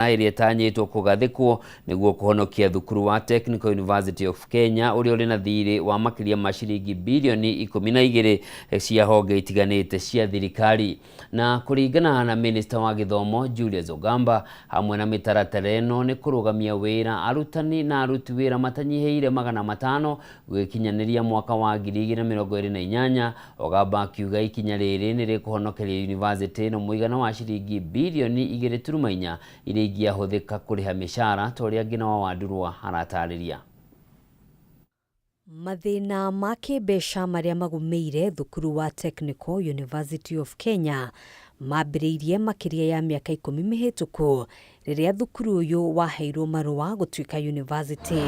Ĩrĩa ĩtanyĩtwo kũgathĩkwo nĩguo kũhonokia thukuru wa Technical University of Kenya ũrĩa ũrĩ na thirĩ wa makĩria ma ciringi birioni 12 cia honge itiganĩte cia thirikari. Na kũringana na minista wa gĩthomo Julius Ogamba, hamwe na mĩtaratara ĩno nĩ kũrũgamia wĩra arutani na aruti wĩra matanyihĩire 500 gũgĩkinyanĩria mwaka wa 2028. Ogamba akiuga ikinya rĩrĩ nĩ rĩkũhonokeria university ĩno mũigana wa ciringi birioni 2.4 iria ingĩahũthĩka kũrĩha mĩcara, ta ũrĩa Ngina wa Wandurwa aratarĩria. Mathĩna ma kĩmbeca marĩa magũmĩire thukuru wa Technical University of Kenya mambĩrĩirie makĩria ya mĩaka 10 mĩhĩtũku rĩrĩa thukuru ũyũ waheirwo marũa gũtuĩka university.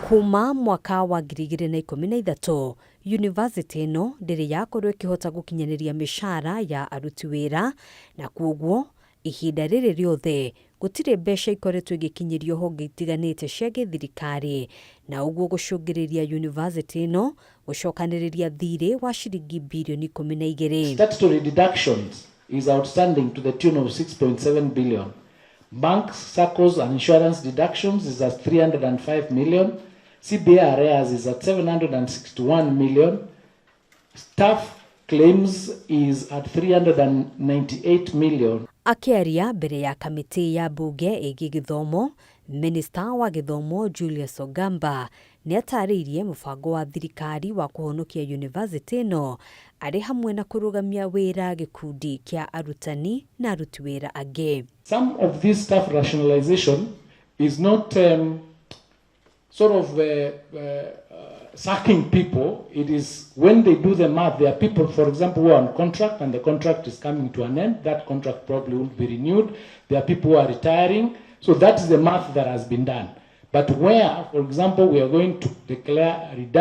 Kuma mwaka wa 2013, university ĩno ndĩrĩ yakorwo ĩkĩhota gũkinyanĩria mĩcara ya aruti wĩra, na kwoguo ihinda rĩrĩ rĩothe gũtirĩ mbeca ikoretwo igĩkinyĩrio honge itiganĩte cia gĩthirikari, na ũguo gũcũngĩrĩria university ĩno gũcokanĩrĩria thirĩ wa ciringi birioni 12. Statutory deductions is outstanding to the tune of 6.7 billion. Banks, SACCOs and insurance deductions is at 305 million. CBA arrears is at 761 million. Staff claims is at 398 million. Akĩaria mbere ya kamĩtĩ ya mbunge ĩgiĩ gĩthomo, minista wa gĩthomo Julius Ogamba nĩ atarĩirie mũbango wa thirikari wa kũhonokia university ĩno, arĩ hamwe na kũrũgamia wĩra gĩkundi kĩa arutani na aruti wĩra angĩ. Some of this staff rationalization is not sort of sacking people. It is when they do the math, there are people, for example, who are on contract and the contract is coming to an end. That contract probably won't be renewed. There are people who are retiring. So that is the math that has been done. But where, for example, we are going to declare redundancy